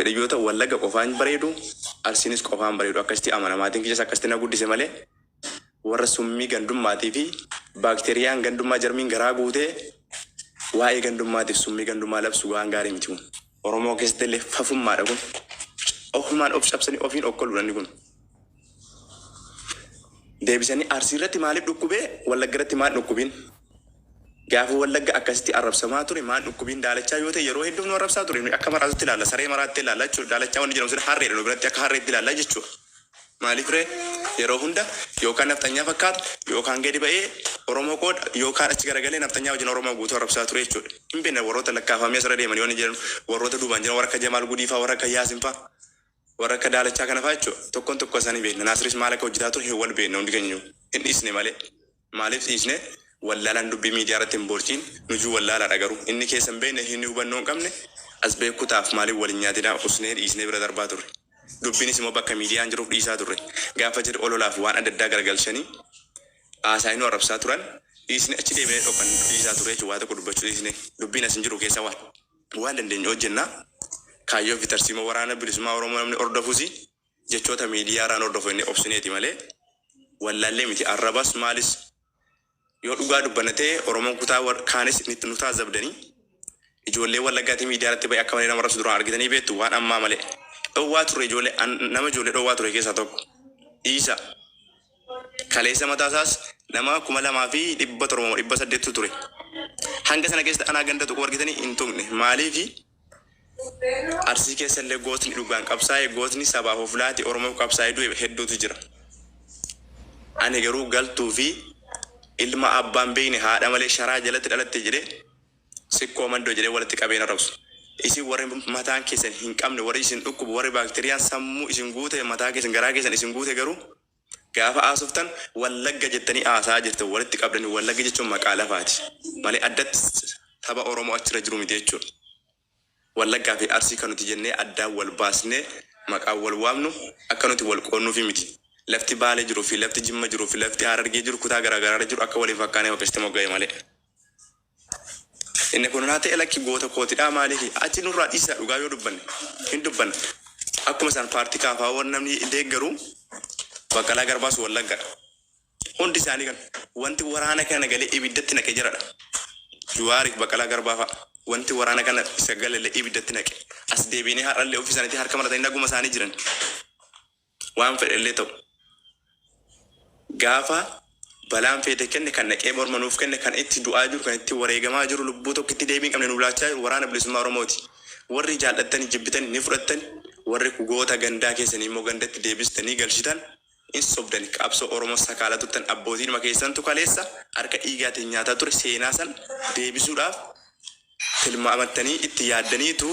Fedhe yoo ta'u Wallagga qofaan bareedu, Arsiinis qofaan bareedu akkasitti amana. Maatiin kiyyas akkasitti na guddise malee warra summii gandummaatii fi baakteeriyaan gandummaa jarmiin garaa guutee waa'ee gandummaatiif summii gandummaa labsu waan gaarii miti kun. Oromoo keessatti illee fafummaadha kun. Ofumaan of cabsanii ofiin okkoluudha inni kun. Deebisanii Arsii irratti maaliif dhukkubee Wallagga irratti maal dhukkubiin? Gaafa Wallagga akkasitti arrabsamaa ture maal dhukkubiin Daalachaa yoo ta'e yeroo hedduuf nu arrabsaa ture. Nuyi akka maraatutti ilaalla. Saree maraattee ilaalla jechuudha. Daalachaa wanni jedhamu sun harreedha nu biratti akka harreetti ilaalla jechuudha. Maaliif ree? Yeroo hunda yookaan nafxanyaa fakkaata yookaan gadi ba'ee Oromoo qooda yookaan achi garagalee nafxanyaa wajjin Oromoo guutuu arrabsaa ture jechuudha. Hin beekna warroota lakkaafamee asirra deeman yoo inni jedhan warroota duubaan jiran warra akka Jamaal Gudii fa'aa warra akka Yaasin fa'aa. Warra akka Daalachaa kana fa'aa jechuudha. Tokkoon tokkoo isaanii beekna. Naasiris maal akka hojjetaa ture hin wal beekna hundi keenya iyyuu. Hin dhiisne malee. Maaliif dhiisne? Wallaalaan dubbii miidiyaa irratti hin borciin. Nujuu wallaalaadha garuu. Inni keessa hin beekne, inni hubannoo hin qabne as ba'ee kutaaf maaliif wal hin nyaatinaa usnee dhiisnee bira darbaa turre. Dubbiinis immoo bakka miidiyaan jiruuf dhiisaa turre. Gaafa jarri ololaaf waan adda addaa garagalchanii haasaanii nu arrabsaa turan dhiisnee achi deebinee dhokan dhiisaa turre jechuudha. Waa tokko dubbachuu dhiisnee. Dubbiin as hin jiru keessa waan. Waan dandeenyu hojjenna. Kaayyoo fi tarsiimoo Waraana Bilisummaa Oromoo namni hordofusi jechoota miidiyaa irraan hordofu jennee obsineeti malee wallaallee miti. Arrabas maalis yoo dhugaa dubbanna ta'e Oromoon kutaa kaanis nu taazabdanii ijoollee Wallaggaatii miidiyaa irratti ba'e akka malee nama arrabsu duraan argitanii beektu waan ammaa malee. Dhowwaa turre ijoollee nama ijoollee dhowwaa ture keessaa tokko. Dhiisa. Kaleessa mataa isaas nama 2700 moo 800tu ture. Hanga sana keessatti anaa ganda tuquu argitanii hin tuqne. Maaliifi Arsii keessa illee gootni dhugaan qabsaa'e, gootni sabaaf of laate, Oromoof qabsaa'ee du'e hedduutu jira. Ani garuu galtuu fi ilma abbaan beekne haadha malee sharaa jalatti dhalatte jedhee Sikkoo mandoo jedhee walitti qabee hin arrabsu. Isin warri mataan keessan hin qabne, warri isin dhukkubu, warri baakteeriyaan sammuu isin guute, mataa keessan, garaa keessan isin guute garuu gaafa haasoftan Wallagga jettanii haasa'aa jirtan walitti qabdanii Wallagga jechuun maqaa lafaati malee addatti saba Oromoo achirra jiru miti jechuudha. Wallaggaa fi Arsii kan nuti jennee addaan wal baasnee maqaan wal waamnu akka nuti wal qoodnuufi miti. Lafti Baale jiru fi lafti Jimma jiru fi lafti Harargee jiru kutaa garaa garaarra jiru akka wal hin fakkaaneef akkasitti mogga'e malee. Inni kun naa ta'e lakki goota kootidhaa maaliifi achi nurraa dhiisaa dhugaa yoo dubbanne hin dubbanna. Akkuma isaan paartii KFO namni deeggaru Baqqalaa Garbaas Wallaggadha. Hundi isaanii kan wanti waraana kana galee ibiddatti naqe jaradha. Juwaariif Baqqalaa Garbaa fa'a wanti waraana kana isa galellee ibiddatti naqe. As deebiinee har'allee ofii isaaniitii harka maratanii naguma isaanii jiran. Waan fedhellee ta'u. Gaafa balaan feete kenne kan dhaqee morma nuuf kenne kan itti du'aa jiru kan itti wareegamaa jiru lubbuu tokkitti deebii hin qabne nuuf laachaa jiru waraana bilisummaa Oromooti. Warri jaal'attani jibbitani ni fudhattani warri goota gandaa keessanii immoo gandatti deebistanii galchitan hin sobdani qabsoo Oromoo sakaala turtan abbootiinuma keessantu kaleessa harka dhiigaatiin nyaataa ture seenaa san deebisuudhaaf tilmaamattanii itti yaaddaniitu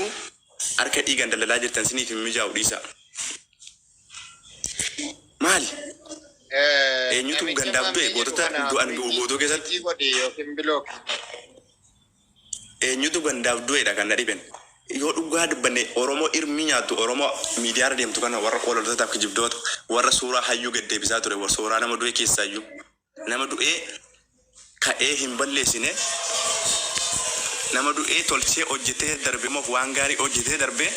harka dhiigaan daldalaa jirtan siniif hin mijaa'u dhiisaa. Maali? Eenyutu Namicha gandaaf du'e Maammee jedhu gootota kana du'an guutuu keessatti? miti godhi yookiin bilook. Eenyutu gandaaf du'edha kan na dhiben. Yoo dhugaa dubbanne Oromoo irmii nyaattu Oromoo miidiyaarra deemtu kana warra ololtootaaf kijibdoota warra suuraa hayyuu gad deebisaa ture warra suuraa nama du'e keessaayyuu nama du'ee ka'ee hin balleessine nama du'ee tolchee hojjetee darbe immoo waan gaarii hojjetee darbe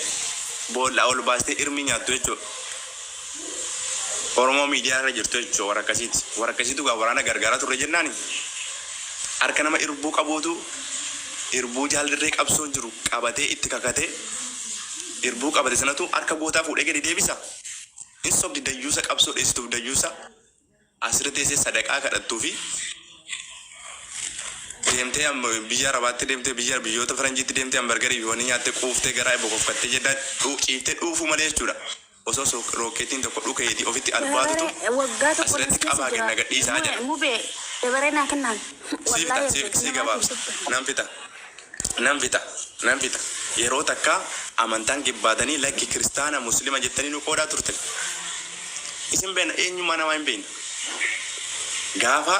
boollaa ol baastee irmii nyaattu jechuudha. Oromoo miidiyaa irra jirtu jechuudha warra akkasiiti. Warra akkasiitu gaa waraana gargaaraa turre jennaani. Harka nama irbuu qabuutu irbuu jaaldirree qabsoon jiru qabatee itti kakatee irbuu qabate sanatu harka gootaa fuudhee gadi deebisa. Hin sobdi dayyuusa qabsoo dheessituuf dayyuusa asirra teessee sadaqaa kadhattuu fi deemtee amma biyya Arabaatti deemtee biyya biyyoota faranjiitti deemtee hambargarii fi wanni nyaattee quuftee garaa bokokfattee jennaan ciiftee dhuufuu malee jechuudha. Osoo rookeetiin tokko dhukeeti ofitti albaatutu Dabaree waggaa tokko asirratti nas keessa qabaa jira. kenna gadhiisaa jedha. Mubee dabaree naa kennaan. Sii Wallaahi fixa, erga sii namaatiin gabaabsa. dubbanne. Nan fixa. Nan fixa. Nan fixa. Yeroo takka amantaan gibbaatanii lakki kiristaana muslima jettanii nu qoodaa turtan. Isin beekna eenyummaa namaa hin beekna. Gaafa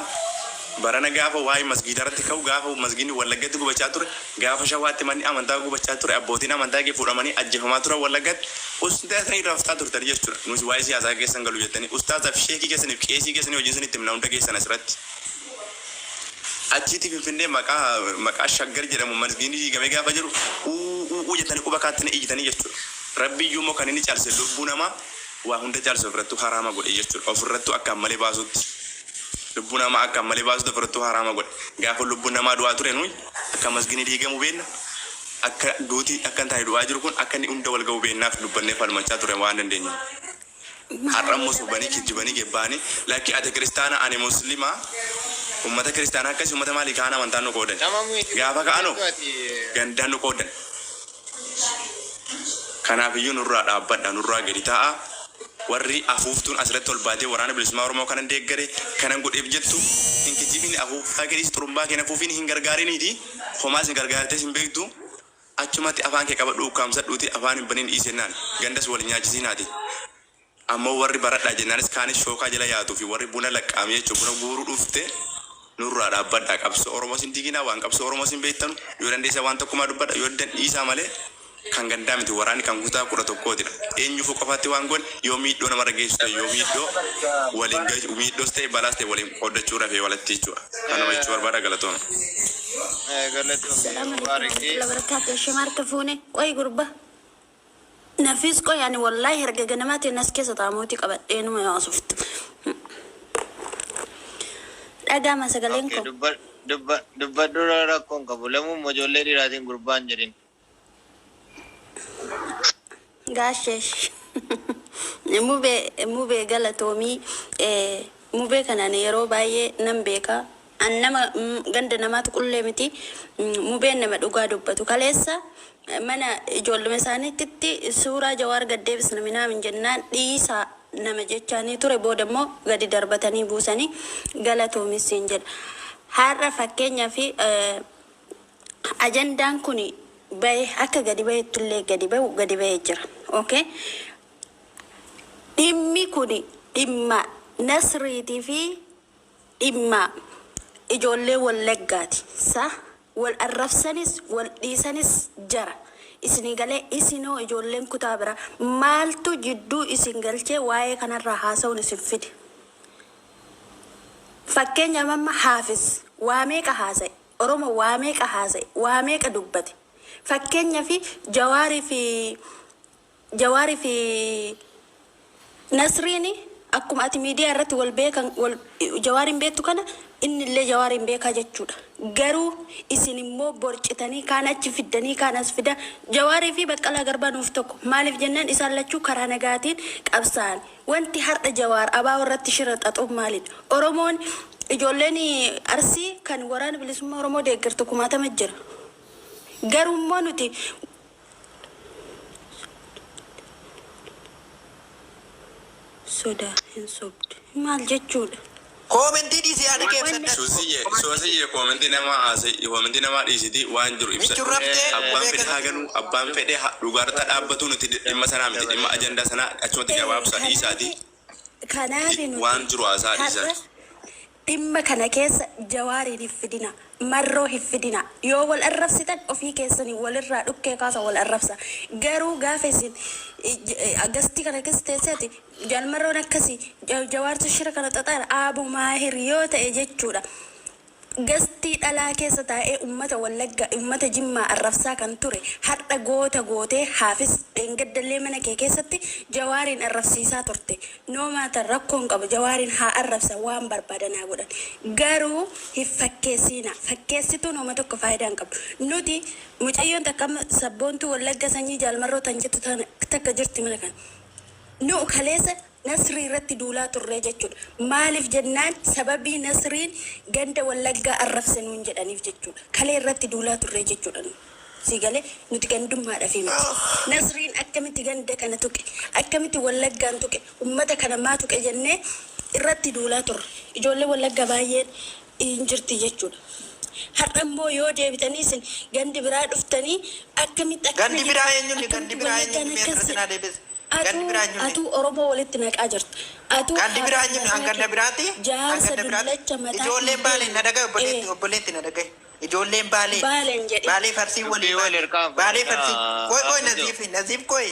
barana gaafa waa'ee masgiidaa irratti ka'u gaafa masgiidni Wallaggatti gubachaa ture gaafa Shawaatti manni amantaa gubachaa ture abbootiin amantaa kee fuudhamanii ajjeefamaa turan Wallaggatti ustaazanii raftaa turtanii jechuudha. Nuti waa'ee siyaasaa keessan galu jettanii ustaazaaf sheekii keessaniif qeesii keessanii wajjin isinitti himna hunda keessan asirratti. Achiitti Finfinnee maqaa maqaa Shaggar jedhamu masgiidni diigamee gaafa jiru uu uu uu jettanii quba kaattanii iyyitanii jechuudha. Rabbi iyyuu immoo kan inni caalchise lubbuu namaa waa hunda caalchise ofirrattuu haraama godhe jechuudha. Ofirrattuu akkaan malee baasutti. Lubbuu namaa akkaan malee baasutti ofirrattuu haraama godhe. Gaafa lubbuun namaa du'aa ture nuyi akka masginni diigamu beenna. Akka duuti akka hin taane du'aa jiru kun akka inni hunda wal ga'u beennaaf dubbannee falmachaa ture waan dandeenyu. Har'a immoo sobanii kijjibanii gebbaanii lakki ati kiristaana ani muslima ummata kiristaana akkasi ummata maalii kaan amantaan nu qoodan. Nama miti Gaafa ka'anoo beektu ati. gandaan nu qoodan. Kanaaf iyyuu nurraa dhaabbadha nurraa gadi taa'aa. Warri afuuftuun asirratti ol baatee waraana bilisummaa Oromoo kanan deeggare kanan godheef jettu hin kijibin afuuffaa keetis xurumbaa kee hin afuufiin hin gargaariniiti homaas hin gargaartees hin beektu achumatti afaan kee qabadhu ukkaamsadhuuti afaan hin banin dhiisi jennaan gandas wal hin nyaachisiinaati. Ammoo warri baradhaa jennaanis kaanis shookaa jala yaatuu fi warri buna laqqaamee jechuun buna guuruu dhufte nurraa dhaabbadhaa qabsoo Oromoos hin diiginaa waan qabsoo Oromoos hin beektanu yoo dandeessan waan tokkumaa dubbadha yoo diddan dhiisaa malee kan gandaa miti waraanni kan kutaa 11tidha eenyuufuu qofaatti waan goone yoo miidhoo namarra geessu ta'e yoo miidhoo waliin miidhoos ta'e balaas ta'e waliin qooddachuu rafee walatti jechuudha kanuma jechuu barbaada galatooma. Galatoomi Assalamu alaikum Mubaariki. warahmatullahi wabarakatuh. Shamarka fuune qoy gurba. Nafiis qoy ani wallahi herga ganamaatiin as keessa taamooti qabadhee numa haasoftu. Dhagaama sagaleen Okay, koo. dubbadhu rakkoon qabu. Lamuun ijoollee dhiiraatiin gurbaan jedhin. Gaasheesh. Mubee mubee galatoomii mubee kanaan yeroo baay'ee nan beeka. An nama ganda namaatu qullee miti. Mubeen nama dhugaa dubbatu. Kaleessa mana ijoolluma isaaniitti suuraa Jawaar gad deebisna minaamin jennaan dhiisaa nama jechaanii ture booda immoo gadi darbatanii buusanii galatoomis siin jedha. Har'a fakkeenyaa fi ajandaan kun bahe akka gadi bahettullee gadi bahu gadi bahee jira. Okay? Dhimmi kun dhimma Nasriitii fi dhimma ijoollee Wallaggaati. Sa wal arrabsanis wal dhiisanis jara. Isinii galee isinoo ijoolleen kutaa biraa maaltu jidduu isin galchee waa'ee kanarraa haasa'uun isin fide? Fakkeenyaaf amma Haafis waa meeqa haasa'e? Oromo waa meeqa haasa'e? Waa meeqa dubbate? Fakkeenyaaf Jawaarii fi Jawaarii fi Nasriin akkuma ati miidiyaa irratti wal beekan wal Jawaariin beektu kana inni illee Jawaariin beekaa jechuudha. Garuu isin immoo borcitanii kaan achi fiddanii kaan as fida Jawaarii fi Baqqalaa Garbaa nuuf tokko. Maaliif jennaan isaan lachuu karaa nagaatiin qabsaa'an. Wanti har'a Jawaar ABO irratti shira xaxuun maalidha? Oromoon ijoolleen Arsii kan waraana bilisummaa Oromoo deeggartu kumaatama jira. Garuu immoo nuti Soda hin sobdu. Maal jechuudha? Koomentii dhiisi yaada kee Wanni ibsadhu. Suusiyye suusiyye koomentii namaa haasa'e koomentii namaa dhiisiti waan jiru Michuun ibsadhu. raftee Abbaan qubee fedhe haa kana. ganuu abbaan fedhe haa dhugaarra dhaabbatu nuti dhimma sanaa miti dhimma ajandaa sanaa achumatti gabaabsa dhiisaati Kanaafi nuti waan jiru haasaa har'a dhiisaati. dhimma kana keessa Jawaariin hin fidina, Marroo hin fidina. Yoo wal arrabsitan ofii keessanii walirraa dhukkee kaasa wal arrabsa. Garuu gaafa isin gastii kana keessa teesseeti Jaal Marroon akkasi Jawaartu shira kana xaxaara Aabu Maahir yoo ta'e jechuudha. Gastii dhalaa keessa taa'ee ummata Wallagga, ummata Jimmaa arrabsaa kan ture har'a goota gootee Haafis dheengaddallee mana kee keessatti Jawaariin arrabsiisaa turte. No matter rakkoo hin qabu Jawaariin haa arrabsan waan barbaadan haa godhan. Garuu hin fakkeessiinaa. Fakkeessituun homa tokko faayidaa hin qabdu. Nuti mucayyoon takka amma sabboontuu Wallagga sanyii Jaal Marroo tan jettu takka jirti mana kana. Nu kaleessa Nasrii irratti duulaa turree jechuudha. Maaliif jennaan sababii Nasriin ganda Wallaggaa arrabse nuun jedhaniif jechuudha. Kalee irratti duulaa turree jechuudha nu. Sii galee nuti gandummaadhafi miti. Nasriin akkamitti ganda kana tuqe, akkamitti Wallaggaan tuqe, ummata kana maa tuqe jennee irratti duulaa turre. Ijoollee Wallaggaa baay'een hin jirti jechuudha. Har'a immoo yoo deebitanii isin gandi biraa dhuftanii akkamitti akkana Gandi biraa jetta, eenyunni gandi akkamitti biraa Wallaggaan eenyunni mee akkas asirratti jedha. naa deebisi. Gandi Atuu biraa eenyunni. atuu Oromoo walitti naqaa jirta. Atuu Gandi biraa haadha eenyunni an mataa ganda kee biraati an jaarsa ganda biraati. dullacha mataa hin Ijoolleen baalee beekne. na dhagahi obboleetti Ee obboleetti na dhagahi. Ijoolleen baalee Baaleen jedhin. baalee farsii Dubbii waliin wal baane hirkaan baalee farsii fudhadhaa qoy qoy Abujo. naziif naziif qoy.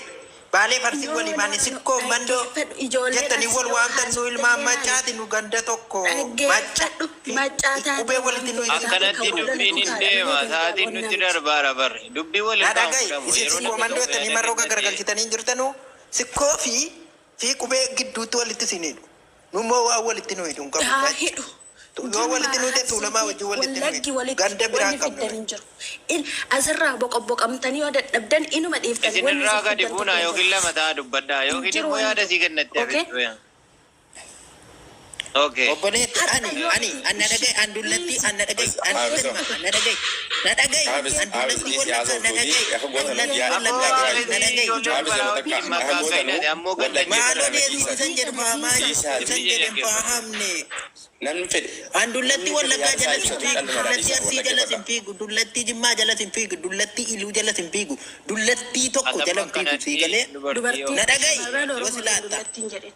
Baalee Arsii No, walii no, baane no, sikkoo mandoo dhaggeeffadhu. Ijoolleen jettanii Arsii wal yoo waamtan nu ilmaan haasofte illee maccaati nu ganda tokko macca dhaggeeffadhu. fi Maccaa taate qubee walitti nu waan hidhu. feete taate Akkanatti kan wal dubbiin lolan hin dhugaadha deema. malee gandaa Sa'aatiin qonnaa nutti miti. darbaara barre. Dubbii wal Na irraa hin dhaga'i fudhamu. isin Yeroo sikkoo namni mandoo tokko jettanii yaada marroo kennate gaggargalchitanii hin jirtanuu sikkoo fi qubee gidduutti walitti isin hidhu. Nu immoo waan walitti nu hidhu hin qabnu. Haa hidhu. Yoo walitti Jimmaa nu hidhe tuulamaa Arsii wajjin walitti nu Wallaggi hidhu. walitti Ganda biraa wanni hin qabnu. fiddan hin jiru. In asirraa boqobboqamtanii yoo dadhabdan inuma dhiiftan isin wanni irraa isin gadi fiddan buunaa tokko hin yookiin jiru. lama ta'a dubbadhaa Hin yookiin jiru immoo wanni yaada sii tokko. kennatte Okay? hafettu yaa. Okay. Obboleetti Har'a ani yoo ani an na dhaga'i an dullatti an na dhaga'i an Haafis dullatti na dhaga'i na dhaga'i Haafis an Haafis dullatti dhiisii wallaggaa na haasoftuuti dhaga'i akka gootanu dullatti yaada Ammoo wallaggaa yaada jedhi na haafisi dhaga'i. ijoollee Haafis yeroo dubaraa takka wajjin akka maqaa gootanu kennate ammoo ganda wallagga Maaloo kana deebii dhiisaati. isan jedhu faamaa Dhiisaati. isan jedhan faahamne. Namni fedhe An dullatti namni fedhe wallaggaa yaada isaa jalas hin ibsatu fiigu, dhallumaadha dullatti dhiisaa arsii wallagga jalas hin fadha. fiigu, dullatti jimmaa jalas hin fiigu, dullatti iluu jalas hin fiigu, dullattii tokko Atamma jala hin fiigu akkanatti sii galee dubartii Dubartii na dhaga'i shamarran yoo Oromoo si laatta. dullattiin jedhen.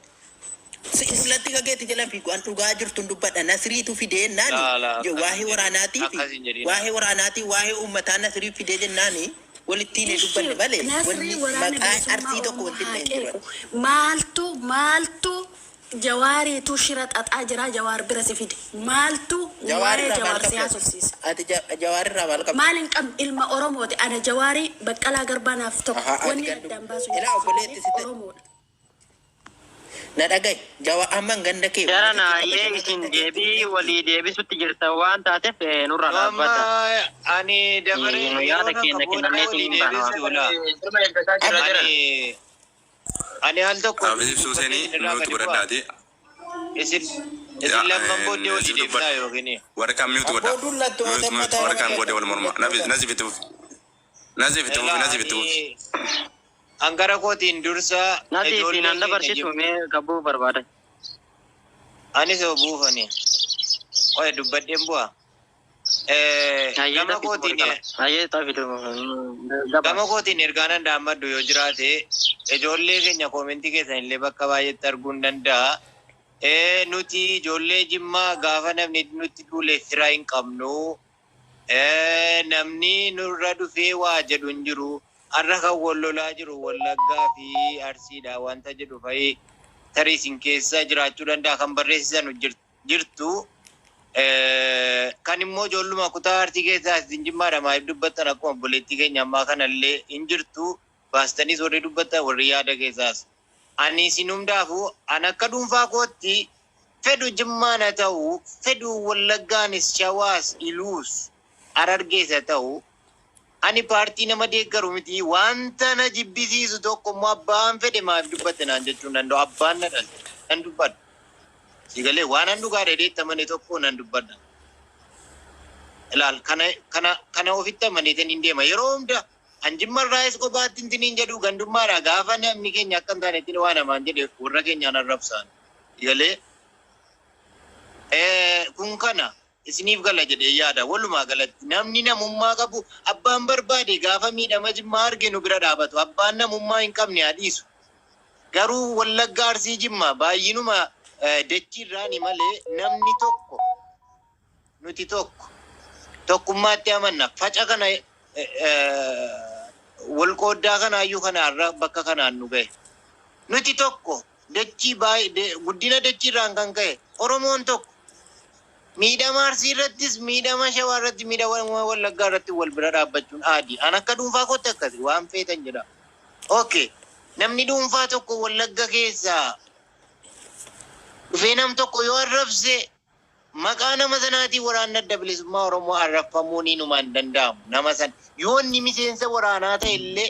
Si dullatti kageetti jala hin fiigu an dhugaa jirtun dubbadha nasriitu fidee jennaani Laa laa akkas waa'ee hin jedhin. waraanaatii fi Akkas hin jedhin. waa'ee waraanaatii waa'ee uummataa nasrii fidee jennaani walittiin hin Ishi dubbanne malee Nasrii wanni waraana maqaa bilisummaa arsii tokko Oromoo wanti haa hin jiru. qeequ. Maaltu maaltu Jawaariitu shira xaxaa jira Jawaar bira si fide. Maaltu Jawaar waa'ee irraa maal Jawaar si qabda? haasofsiisa? Ati Jawaar irraa maal qabda? Maal hin qabne ilma Oromooti. Ana Jawaarii Baqqalaa Garbaa naaf tokko. Ahaa, ati Wanni gandu. addaan baasu hin Ilaa jiru. obboleetti sitti Oromoodha. na dhaga'i. Jawa amman ganda kee Jara uummata kee naayee kabajamaa isin ganda kee deebii tuqee walii deebisutti jirtan waan taateef nurra Amma dhaabbata. ani dabaree Nu yeroo yaada nan keenya qabu kennanneetiin walii hin baana waan deebistu laa. amma Ani ani al tokko Haafis ibsuu dubbadhee seenii isin irraa nuti gadi bu'aa. godhadhaati. Isin isin lamman booddee walii Siif deebisaa dubbadha. yookiin. Warra kaan mute godha. abboo dullattoota Mute mute mataa warra nama kaan booddee wal morma. dullattoota. Naziif itti fufi. Naziif itti fufi. Ilaa Naziif itti fufi. ani hangara kootiin dursa Nati fi ijoollee nan keenya dabarsitu jibbu. mee gabbuu barbaada. Anis hoo buufani. Oye dubbadheen bu'a. Hayyee Gama xafitu kootiin kala. Hayyee xafitu gaba. gama kootiin ergaanan daammaddu yoo jiraate ijoollee keenya koomentii keessan illee bakka baay'eetti arguu hin danda'a. Nuti ijoollee Jimmaa gaafa namni nutti duule fira hin qabnu. Namni nurra dhufee waa jedhu hin jiru. Har'a kan wal lolaa jiru Wallaggaa fi Arsiidha wanta jedhu fa'i tarii isin keessa jiraachuu danda'a kan barreessisan jirtu. Kan immoo ijoolluma kutaa Arsii keessaa isin Jimmaadha maaliif dubbattan akkuma obboleettii keenya ammaa kanallee hin jirtu. Baastaniis warri dubbattan warri yaada keessaas. Ani isin hundaafuu an akka dhuunfaa kootti fedhu Jimmaan haa ta'u, fedhu Wallaggaanis, Shawaas, Iluus, Harargees haa ta'u, ani paartii nama deeggaru miti. Wanta na jibbisiisu tokko immoo abbaan fedhe maaf dubbatte naan jechuu hin danda'u. Abbaan na dhalche nan dubbadha. Sigalee waan an dhugaa dheedeetti amane tokko nan dubbadha. Ilaal kana kana kana ofitti amaneetiin hin deema. Yeroo hunda an Jimmarraayis kophaatti hin jedhu gandummaadha. Gaafa namni keenya akka hin taanetti waan namaan jedhe warra keenyaan arrabsaan. Sigalee kun kana isiniif gala jedhee yaada. Walumaa galatti namni namummaa qabu abbaan barbaade gaafa miidhama Jimmaa arge nu bira dhaabatu. Abbaan namummaa hin qabne haa dhiisu. Garuu Wallagga Arsii Jimmaa baay'inuma dachiirraani malee namni tokko nuti tokko tokkummaatti amanna. Faca kana wal qooddaa kanaayyuu kanaarra bakka kanaan nu gahe. Nuti tokko dachii baay'ee guddina dachiirraan kan ka'e Oromoon tokko miidhama Arsii irrattis miidhama Shawaa irratti miidhama Wallaggaa irratti wal bira dhaabbachuun aadi. An akka dhuunfaa kootti akkasi waan feetan jedha. Okay. Namni dhuunfaa tokko Wallagga keessaa dhufee nam tokko yoo arrabse maqaa nama sanaatiin waraanni adda bilisummaa Oromoo arrabfamuun inuma hin danda'amu. Nama sana yoo inni miseensa waraanaa ta'e illee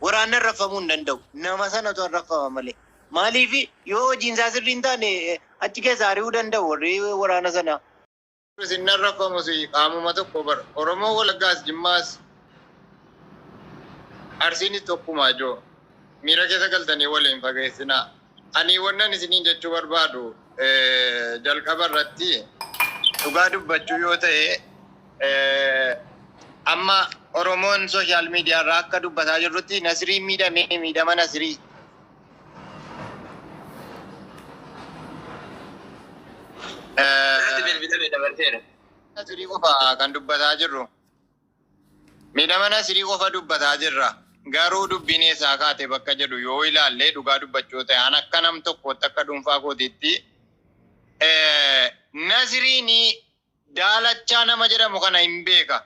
waraanni arrabfamuu hin danda'u. Nama sanatu arrabfama malee. Maaliif yoo hojiin isaa sirrii hin taane achi keessa ari'uu danda'u warri waraana sana. Isin arrabfamus qaamuma tokko bara. Oromoo Wallaggaas Jimmaas Arsiinis tokkuma ijoo. Miira keessa galtanii waliin fageessinaa. Ani wannan isiniin jechuu barbaadu jalqaba irratti dhugaa dubbachuu yoo ta'e amma Oromoon social media irraa akka dubbataa jirrutti Nasriin miidhamee miidhama Nasrii. Nasrii qofa kan dubbataa jirru. Miidhama Nasrii qofa dubbataa jirra. Garuu dubbiin eessaa kaate bakka jedhu yoo ilaalle, dhugaa dubbachuu ta'e, an akka nam tokkootti, akka dhuunfaa kootiitti, Nasriin Daalachaa nama jedhamu kana hin beeka.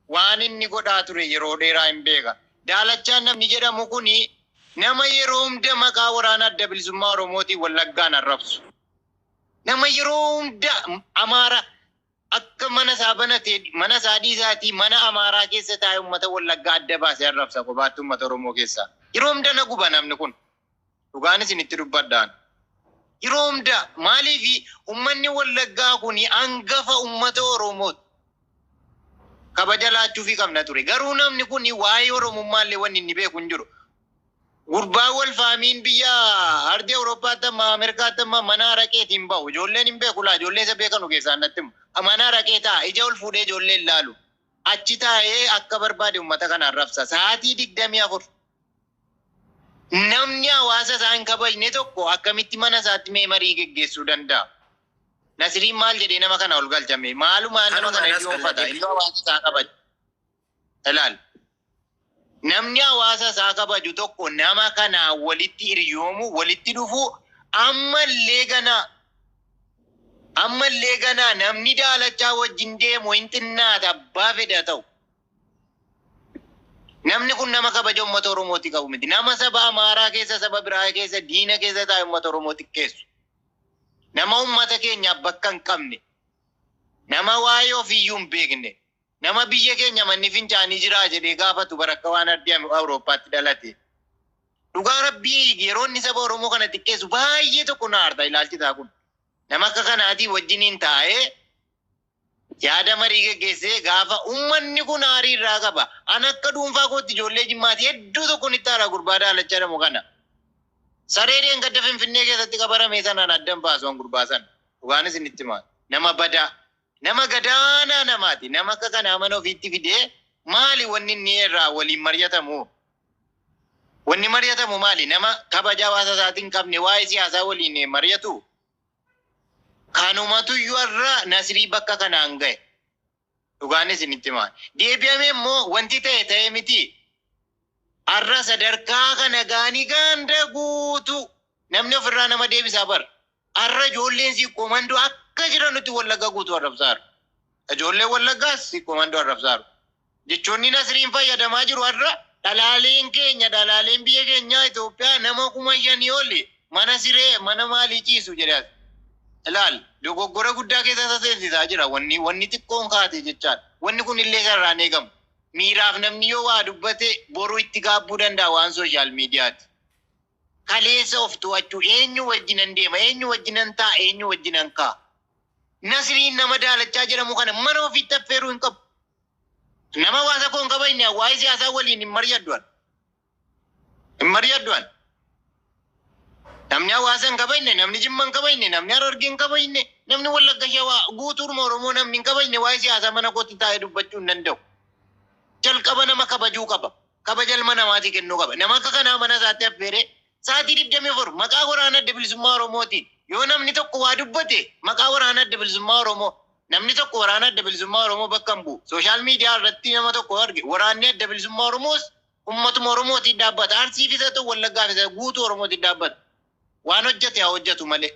Waan inni godhaa ture yeroo dheeraa hin beeka. Daalachaa namni jedhamu kuni nama yeroo hunda maqaa waraana Adda Bilisummaa Oromootiin Wallaggaan arrabsu. Nama yeroo hunda Amaara akka mana isaa banatee, mana isaa dhiisaatii, mana Amaaraa keessa taa'ee uummata Wallaggaa adda baasee arrabsa kophaatti uummata Oromoo keessaa. Yeroo hunda na guba namni kun. Dhugaan isinitti dubbadhaan. Yeroo hunda maaliif uummanni Wallaggaa kun hangafa uummata Oromooti. Kabaja laachuufii qabna ture. Garuu namni kun waa'ee Oromummaallee wanni inni beeku hin jiru. Gurbaa wal faamiin biyya ardii Awurooppaatti amma Ameerikaatti amma mana araqeetiin bahu. Ijoolleen hin beeku laa, ijoollee isa beekanu keessaa natti himu. Mana araqee taa'a, ija ol fuudhee ijoollee hin laalu. Achi taa'ee akka barbaade uummata kana arrabsa. Sa'aatii 24. Namni hawaasa isaa hin kabajne tokko akkamitti mana isaatti mee marii geggeessuu danda'a? Nasiriin maal jedhee nama kana ol galchame? Maalumaan nama kana Kanumaan as hiriyoonfata? kallatee. Inni hawaasa isaa kabaja. Ilaal. Namni hawaasa isaa kabaju tokko nama kanaa walitti hiriyoomu, walitti dhufu, ammallee ganaa namni Daalachaa wajjin deemu hin xinnaata, abbaa fedha ta'u. Namni kun nama kabaja uummata Oromooti qabu miti. Nama saba Amaaraa keessa, saba biraa keessa, diina keessa taa'e uummata Oromooti keessu. Nama uummata keenyaaf bakka hin qabne. Nama waa'ee ofiiyyuu hin beekne. Nama biyya keenya manni fincaanii jiraa jedhee gaafatu barakka waan ardii Awurooppaatti dhalate. Dhugaa Rabbii, yeroo inni saba Oromoo kana xiqqeessu baay'ee tokko na aarta ilaalchi isaa kun. Nama akka kanaatii wajjiniin taa'ee yaada marii geggeessee gaafa uummanni kun aarii irraa qaba. An akka dhuunfaa kootti ijoollee Jimmaati hedduu tokko nitti aara gurbaa Daalachaa jedhamu kana. Saree deengadda Finfinnee keessatti qabarame sanaan addan baasu an gurbaa sana. Dhugaanis isinitti himaa. Nama badaa. Nama gadaanaa namaati. Nama akka kanaa mana ofiitti fidee maali wanni inni irraa waliin mari'atamu? Wanni mari'atamu maali? Nama kabaja hawaasa isaatiin hin qabne waa'ee siyaasaa waliin mari'atu. Kanumatu iyyuu irra Nasrii bakka kanaan gahe. Dhugaanis isinitti himaa. Deebi'amee immoo wanti ta'e ta'e miti. Har'a sadarkaa kana gaanii ganda guutuu namni ofirraa nama deebisaa bara. Har'a ijoolleen Sikkoo Mandoo akka jiranutti Wallagga guutuu arrabsaaru. Ijoolleen Wallaggaas Sikkoo Mandoo arrabsaaru. Jechoonni Nasriin fayyadamaa jiru har'a, dhalaaleen keenya, dhalaaleen biyya keenyaa Itoophiyaa nama 5,000 oli mana siree mana maalii ciisu jedhee as. Ilaal, dogoggora guddaa keessa isa seensisaa jira wanni xiqqoon kaate jechaadha. Wanni kun illee sararaan eegamu. Miiraaf namni yoo waa dubbate boru itti gaabbuu danda'a waan social mediaati. Kaleessa of to'achuu, eenyu wajjinan deema, eenyu wajjinan taa'a, eenyu wajjinan kaa'a. Nasriin nama Daalachaa jedhamu kana mana ofiitti affeeruu hin qabu. Nama hawaasa koo hin kabajne waa'ee siyaasaa waliin hin mari'addu an. Hin mari'addu an. Namni hawaasa hin kabajne, namni Jimma hin kabajne, namni Harargee hin kabajne, namni Wallagga, Shawaa, guutuuruma Oromoo namni hin kabajne waa'ee siyaasaa mana kootti taa'ee dubbachuu hin danda'u. Jalqaba nama kabajuu qaba. Kabaja ilma namaatii kennuu qaba. Nama akka kanaa mana isaatti affeeree sa'aatii 24 maqaa waraana Adda Bilisummaa Oromootiin yoo namni tokko waa dubbate, maqaa waraana Adda Bilisummaa Oromoo, namni tokko waraana Adda Bilisummaa Oromoo bakka hin bu'u. Social media irratti nama tokko arge, waraanni Adda Bilisummaa Oromoos uummatuma Oromootiin dhaabbata. Arsiifis haa ta'u, Wallaggaafis haa ta'u, guutuu Oromootiin dhaabbata. Waan hojjete haa hojjetu malee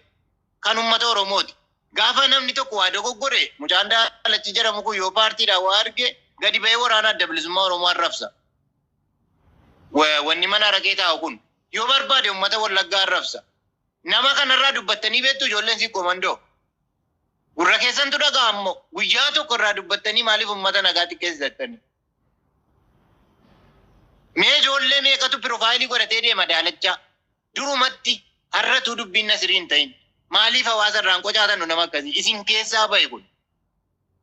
kan uummata Oromooti. Gaafa namni tokko waa dogoggore, mucaan Daalachi jedhamu kun yoo paartiidhaan waa arge gadi ba'ee waraana Adda Bilisummaa Oromoo arrabsa. Wanni mana araqee taa'u kun yoo barbaade uummata Wallaggaa arrabsa. Nama kanarraa dubbattanii beektu, ijoolleen Sikkoo Mandoo? Gurra keessantu dhagaa ammoo guyyaa tokko irraa dubbattanii, maaliif uummata nagaa xiqqeessitanii? Mee ijoollee meeqatu profile godhatee deema Daalachaa? Durumatti har'atuu dubbiin Nasirii hin ta'in. Maaliif hawaasa irraan qocaatan nama akkasii? Isin keessaa bahe kun.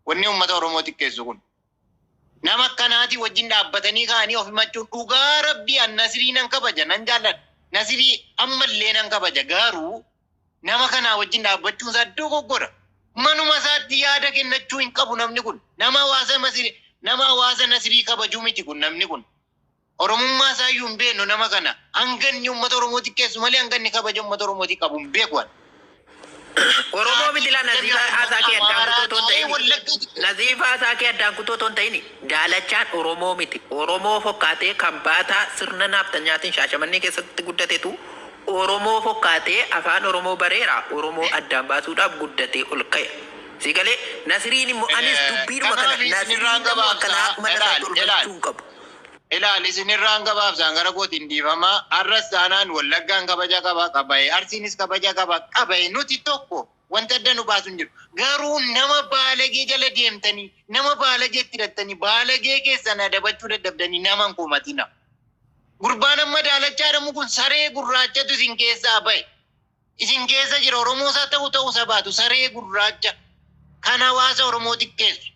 Wanni uummata Oromoo xiqqeessu kun. Nama akkanaatii wajjin dhaabbatanii ka'anii of himachuun, dhugaa Rabbii, an Nasirii nan kabaja, nan jaalladha. Nasirii ammallee nan kabaja, garuu nama kanaa wajjin dhaabbachuun isaa dogoggora. Manuma isaatti yaada kennachuu hin qabu namni kun. Nama hawaasa Nasirii, nama hawaasa Nasirii kabajuu miti kun namni kun. Oromummaa isaa iyyuu hin beeknu nama kana. Hanga inni uummata Oromoo xiqqeessu malee hanga inni kabaja uummata Oromootii qabu hin beeku ani. Oromoo miti laa Naziifaa haasaa kee addaan Amaaraa kutoo otoo ta'ee hin ta'in. Wallagga Naziifaa haasaa kee addaan kutoo otoo hin ta'in. Daalachaan Oromoo miti. Oromoo fokkaatee kan baataa sirna naaftanyaatiin Shaashamannee keessatti guddatetu Oromoo fokkaatee afaan Oromoo bareera. Oromoo addaan baasuudhaaf guddatee ol ka'e. Si galee? Nasiriin immoo anis dubbiidhuma kana Kanaaf isinirraan Nasiriin immoo akkanaa gabaabsaa mana ilaal isaatti ol ilaal galchuu hin qabu. Ilaal isinirraan gabaabsaan gara kootiin dhiifama. Arras taanaan Wallaggaan kabaja qaba qabaye, Arsiinis kabaja qaba qabaye. Nuti tokko, wanta adda nu baasu hin jiru. Garuu nama baalagee jala deemtanii, nama baalagee itti hidhattanii, baalagee keessan adabachuu dadhabdanii nama hin komatina. Gurbaan amma Daalachaa jedhamu kun saree gurraachatu isin keessaa bahe. Isin keessa jira. Oromoo isaa ta'u ta'uu isa baatu saree gurraacha kan hawaasa Oromoo xiqqeessu.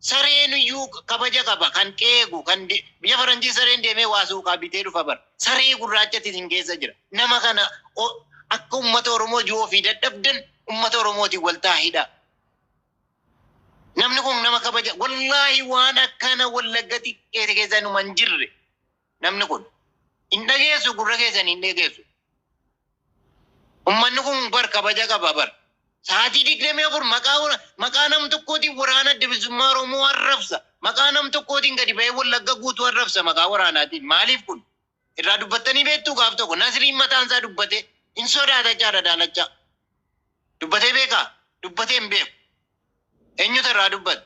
Sareen iyyuu kabaja qaba, kan qeegu kan biyya faranjii sareen deemee waa suuqaa bitee dhufa bara. Saree gurraachati isin keessa jira. Nama kana akka uummata Oromoo jiru ofii dadhabdan uummata Oromootiin wal taahidha. Namni kun nama kabaja, wallaahi, waan akkana Wallagga xiqqeesse keessa numa hin jirre. Namni kun hin dhageessu, gurra keessan hin dhageessu. Uummanni kun bar kabaja qaba bar. Sa'aatii 24 maqaa nam tokkootiin waraana Adda Bilisummaa Oromoo arrabsa. Maqaa nam tokkootiin gadi ba'ee Wallagga guutuu arrabsa maqaa waraanaatiin. Maaliif kun? Irraa dubbattanii beektuu gaaf tokko? Nasriin mataan isaa dubbate hin sodaata jechaadha Daalachaa. Dubbatee beekaa? Dubbatee hin beeku. Eenyutu irraa dubbata?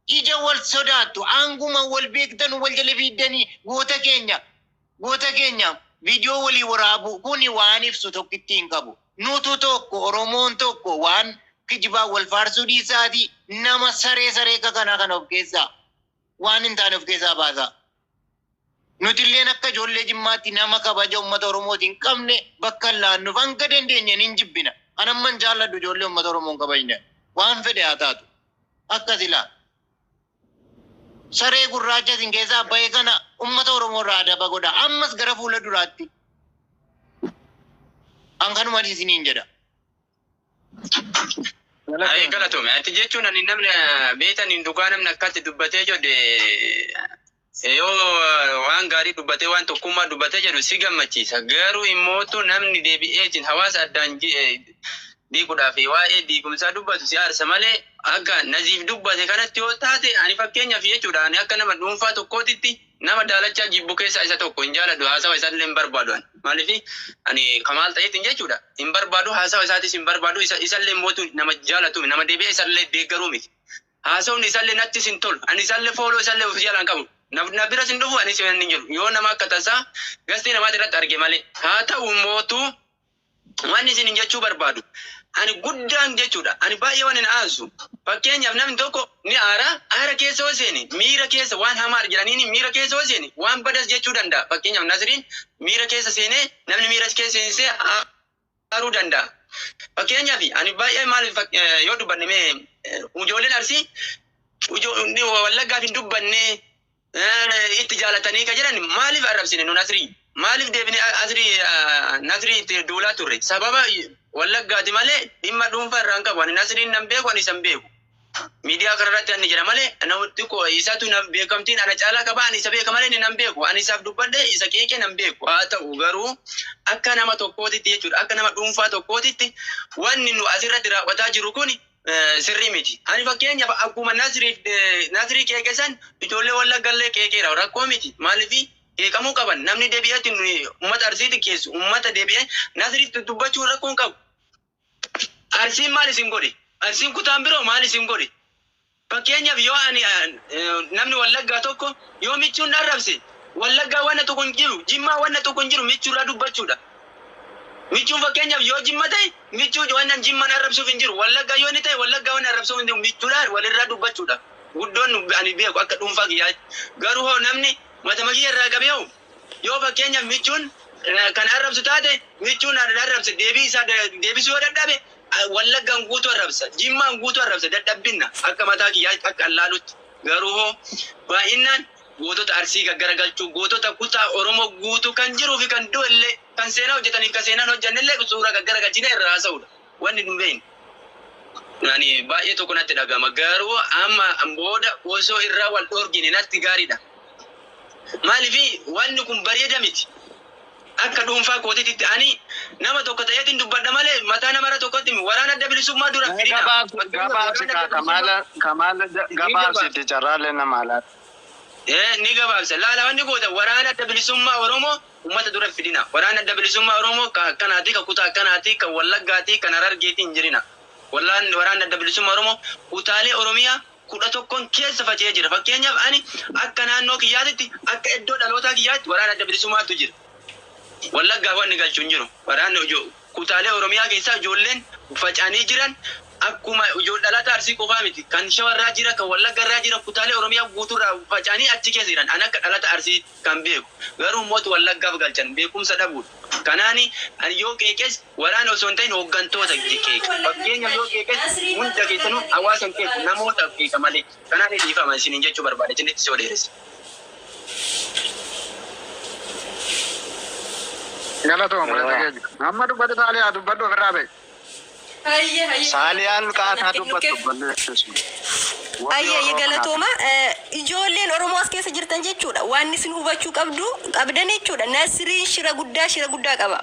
Ija wal sodaattu, aanguma wal beektan wal jala fiiddanii goota keenya viidiyoo walii waraabuu kuni waan ibsu tokkitti hin qabu. Nutu tokko, Oromoon tokko, waan kijibaa wal faarsuu dhiisaatii nama saree saree akka kanaa kana of keessaa, waan hin taane of keessaa baasaa. Nuti illeen akka ijoollee Jimmaatti nama kabaja uummata Oromootiin hin qabne bakka hin laannuuf, hanga dandeenyeen hin jibbina. An amma hin jaalladhu ijoollee uummata Oromoo hin kabajne. Waan fedhe haa taatu. Akkas ilaa. Saree gurraacha isin keessaa bahe kana uummata Oromoo irraa adaba godha. Ammas gara fuula duraatti. An kanuma isiniin jedha. Ayi, galatoomi. Ati jechuun ani namni beektan hin dhugaa, namni akkatti dubbatee jedhe, yoo waan gaarii dubbatee, waan tokkummaa dubbatee jedhu si gammachiisa. Garuu immootu namni deebi'ee hawaasa addaan diiguudhaaf waa'ee diigumsaa dubbatu si aarsa malee, akka Naziif dubbate kanatti yoo taate, ani fakkeenyaaf jechuudha, ani akka nama dhuunfaa tokkootitti nama Daalachaa jibbu keessaa isa tokko. Hin jaaladhu, haasawa isaallee hin barbaadu ani. Maaliif ani kamaal ta'eetiin jechuudha, hin barbaadu, haasawa isaatis hin barbaadu, isallee mootu nama jaalatu, nama deebi'ee isallee deeggaruu miti. Haasawni isallee nattis hin tolu. Ani isallee follow isallee of jalaan qabu. Na biras hin dhufu, anis hin jiru. Yoo nama akka tasaa gastii namaati irratti arge malee. Haa ta'u mootu, waan isin hin jechuu barbaadu, ani guddaan jechuudha, ani baay'ee waan hin aasu. Fakkeenyaaf namni tokko ni aara, aara keessa yoo seene, miira keessa waan hamaa jedhaniin miira keessa yoo seene waan badas jechuu danda'a. Fakkeenyaaf Nasriin miira keessa seenee, namni miira keessa seensee aaruu danda'a. Fakkeenyaaf ani baay'ee maal yoo dubbanne mee, ijoolleen Arsii Wallaggaaf hin dubbanne, itti jaalatanii ka jedhan, maaliif arrabsine nu Nasrii? Maaliif deebine Asrii Nasrii itti duulaa turre? Sababa Wallaggaati malee dhimma dhuunfaa irraa hin qabu. Ani Nasriin nan beeku, ani isan beeku. Miidiyaa kanarratti ani jira malee namatti koo isatu na beekamtiin ana caalaa qaba. Ani isa beeka malee inni nan beeku. Ani isaaf dubbadhe, isa qeeqee nan beeku. Haa ta'u garuu akka nama tokkootitti jechuudha, akka nama dhuunfaa tokkootitti wanni nu asirratti raawwataa jiru kun sirrii miti. Ani fakkeenyaaf akkuma Nasrii qeeqe san ijoollee Wallaggallee qeeqeera, rakkoo miti. Maaliif qeeqamuu qaban? Namni deebi'eetti uummata Arsiitti keessu uummata deebi'ee Nasriitti dubbachuu rakkoo hin qabu. Arsiin maal isin godhe? Arsiin kutaan biroo maal isin godhe? Fakkeenyaaf yoo ani namni Wallaggaa tokko yoo michuun arrabse, Wallaggaa wanna tokko hin jiru, Jimmaa wanna tokko hin jiru, michuurraa dubbachuudha. Michuun fakkeenyaaf yoo Jimma ta'e, michuu wannan Jimmaan arrabsuuf hin jiru. Wallaggaa yoo inni ta'e, Wallaggaa waan arrabsuuf hin jiru, michuudhaan walirraa dubbachuudha. Guddoon ani beeku akka dhuunfaa kiyyaatti. Garuu hoo namni matama kiyya irraa qabee hoo yoo fakkeenyaaf michuun kan arrabsu taate, michuun arrabse deebii isaa deebisuu yoo dadhabe, Wallaggaan guutuu arrabsa, Jimmaan guutuu arrabsa, dadhabbinna akka mataa kiyyaatti akka allaalutti. Garuu hoo baay'inaan gootota Arsii gaggaragalchuu, gootota kutaa Oromoo guutuu kan jiruu fi kan du'e illee, kan seenaa hojjetaniif kan seenaan hojjenne illee suuraa gaggaragalchine irraa haasa'uudha. Wanni nu beeknu. Ani baay'ee tokko natti dhagama. Garuu amma booda osoo irraa wal dhoorgine natti gaariidha. Maaliif wanni kun bareeda miti. Akka dhuunfaa kootiitti ani Nama tokko ta'eetiin dubbadha malee mataa namarra tokkotti waraana adda bilisummaa dura Mee fidina. gabaabsi Fakkeenyaaf gabaabsi waraana kaa adda bilisummaa kamaala kamaala ni gabaabsiti gabaabsa. carraalee nama laata. Ni gabaabsa. Laala wanni goota waraana adda bilisummaa Oromoo uummata dura fidina. Waraana adda bilisummaa Oromoo kan akkanaati, kan kutaa akkanaati, kan Wallaggaati, kan Harargeeti hin jirina. Wallaan waraanni adda bilisummaa Oromoo kutaalee Oromiyaa 11n keessa faca'ee jira. Fakkeenyaaf ani akka naannoo kiyyaatitti akka iddoo dhalootaa kiyyaatti waraana adda bilisummaatu jira. Wallaggaaf wanni galchu hin jiru. Waraanni kutaalee Oromiyaa keessaa ijoolleen faca'anii jiran akkuma ijoollee dhalata Arsii qofaa miti. Kan Shawarraa jira, kan Wallaggarraa jira, kutaalee Oromiyaa guutuurraa faca'anii achi keessa jiran. Ani akka dhalata Arsii kan beeku. Garuu mootu Wallaggaaf galchan beekumsa dhabuudha. Kanaani ani yoo qeeqes waraana osoo hin ta'in hooggantoota Nasriin qeeqa. matu Wallagga Fakkeenyaaf yoo galche? qeeqes Nasriin hunda matu Wallagga keessanuu hawaasa hin galche? qeequ namoota qeeqa malee. Kanaan dhiifama isiniin jechuu barbaada. Isinitti soo dheeresse. Galatooma obboleessa keenya. Amma dubbatu Saaliyaa dubbadhu ofirraa ba'i. Hayyee hayyee Saaliyaan galatooma qaataa naaf kennu dubbattu keef. obboleessu. Warri Hayyee hayyee Oromoo kanaaf. galatooma. Ijoolleen Oromoo as keessa jirtan jechuudha. Waan isin hubachuu qabdu qabdan jechuudha. Nasriin shira guddaa shira guddaa qaba.